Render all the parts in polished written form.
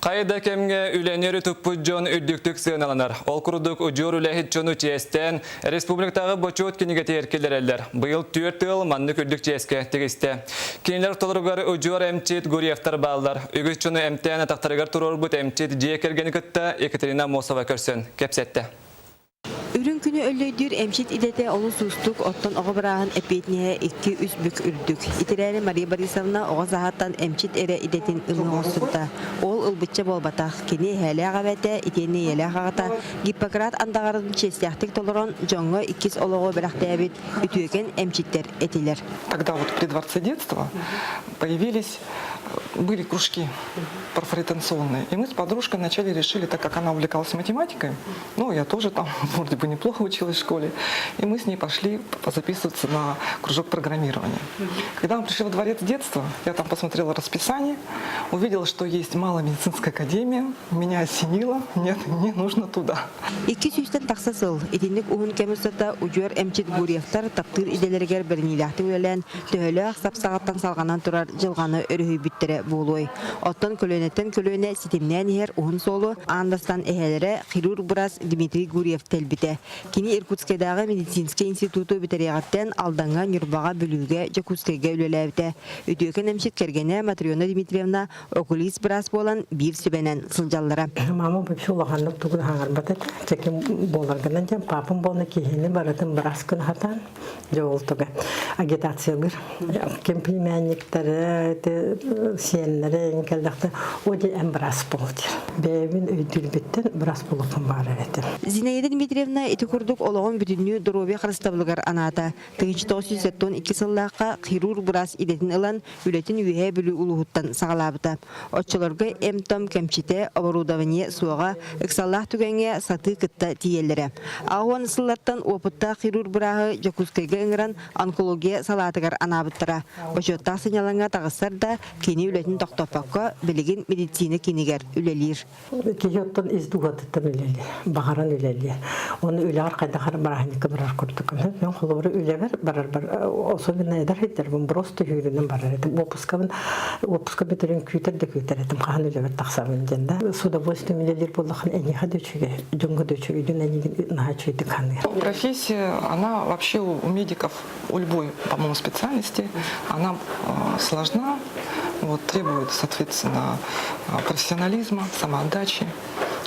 Хайа да кэмҥэ үлэни өрө туппут дьон үрдүктүк сыаналанар. Ол курдук удьуор үлэһит дьону чиэстээн, республикатааҕы бочуот кинигэтигэр киллэрэллэр. Быйыл түөрт ыал маннык үрдүк чиэскэ тигистэ. Кинилэр ортолоругар удьуор эмчит Гурьевтар бааллар. Үгүс дьону эмтээн атахтарыгар туруорбут эмчит дьиэ кэргэни кытта Екатерина Аммосова көрсөн кэпсэттэ. Үрүҥ күнү өллөйдүүр эмчит идэтэ олус уустук, оттон оҕо бырааһын эппиэтинэһэ икки-үс бүк үрдүк. Итирээри Мария Борисовна оҕо сааһыттан эмчит эрэ идэтин ылыы оҥостубута. Ол ылбычча буолбатах. Кини эһээлээх эбэтэ, итиэннэ ийэлээх аҕата Гиппократ андаҕарын чиэстээхтик толорон, дьоҥҥо иккис олоҕу бэлэхтээбит үтүөкэн эмчиттэр этилэр. Тогда вот при Дворце детства появились, были кружки профориентационные. И мы с подружкой вначале решили, так как она увлекалась математикой, ну, я тоже там вроде бы неплохо училась в школе, и мы с ней пошли записываться на кружок программирования. Когда мы пришли во дворец детства, я там посмотрела расписание, увидела, что есть малая медицинская академия, меня осенило, нет, мне нужно туда. Икки сүүстэн тахса сыл итинник уһун кэм устата удьуор эмчит Гурьевтар таптыыр идэлэригэр бэриниилээхтик үлэлээн, төһөлөөх сап саҕаттан салҕанан турар дьылҕаны өрүһүйбүттэрэ буолуой. Оттон көлүөнэттэн көлүөнэ ситимнээн иһэр уһун суолу аан бастаан эһээлэрэ хирург быраас Дмитрий Гурьев тэлбитэ. Кини Иркутскайдааҕы медицинскэй институту бүтэриэҕиттэн Алдаҥҥа, Ньурбаҕа, Бүлүүгэ, Дьокуускайга үлэлээбитэ. Үтүөкэн эмчит кэргэнэ Матрена Дмитриевна окулист быраас буолан биир сүбэнэн сылдьаллара. Мама вообще улаханнык тугу хаҥарбат этэ. Чэким буоларгынан диэн папам буолна киһини барытын быраас гына сатаан дьэ ол туга агитациялыыр. Ким племянниктары, сиэннэри кэллэхтэ о дьэ эн быраас буол диир. Бэйэбин өйдүүрбүттэн быраас буолуохпун баҕарар этим. Зинаида Дмитриевна ити курдук олоҕун бүтүннүү доруобуйа харыстабылыгар анаата. 1972 сыллаахха хирург быраас идэтин ылан, үлэтин Үөһээ Бүлүү улууһуттан саҕалаабыта. Оччолорго эм-том кэмчитэ, оборудование суоҕа, ыксаллаах түгэҥҥэ сатыы кытта тиийэллэрэ. Аҕыс сыллартан уопуттаах хирург бырааһы Дьокуускайга ыҥыран онкология салаатыгар анаабыттара. Бочуоттаах сынньалаҥҥа таҕыстар да, кини үлэтин тохтоппокко, билигин медицина киинигэр үлэлиир. Киһи оттон ис дууһатыттан үлэлиир, баҕаран үлэлиир. Уонна үлэҕэр хайдах эрэ бырааһынньыкка барар курдук. Мен холобура үлэбэр барарбар особенно эдэр сылдьарбын просто сүүрүнэн барар этим. Уоппускабын уоппуска бүтэрин күүтэр да күүтэр этим. Хаһан үлэбэр тахсабын диэн да. С удовольствием үлэлиир буоллаххына эйиэхэ да үчүгэй, дьоҥҥо да үчүгэй, дьон эйигин наһаа үчүгэйдик саныыр. Профессия, она вообще у медиков, у любой, по-моему, специальности, она сложна, вот, требует, соответственно, профессионализма, самоотдачи.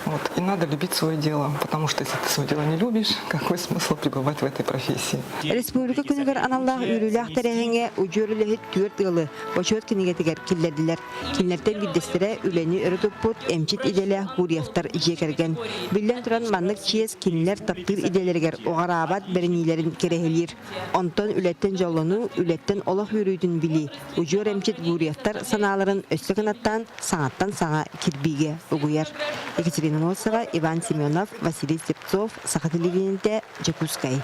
Вот, и надо любить свое дело, потому что если ты свое дело не любишь, какой смысл пребывать в этой профессии? Республика күнүгэр аналлаах үөрүүлээх тэрээһиҥҥэ удьуор үлэһит түөрт ыалы бочуот кинигэтигэр киллэрдилэр. Кинилэртэн биирдэстэрэ үлэни өрө туппут эмчит идэлээх Гурьевтар дьиэ кэргэн. Биллэн туран, маннык чиэс кинилэр таптыыр идэлэригэр уҕараабат бэриниилэрин кэрэһилиир. Онтон үлэттэн дьоллонуу, үлэттэн олох үөрүүтүн билии, удьуор эмчит Гурьевтар санааларын өссө кынаттаан саҥаттан саҥа кирбиигэ угуйар. Екатерина Носова, Иван Семенов, Василий Слепцов, Саха телевидениетэ, Дьокуускай.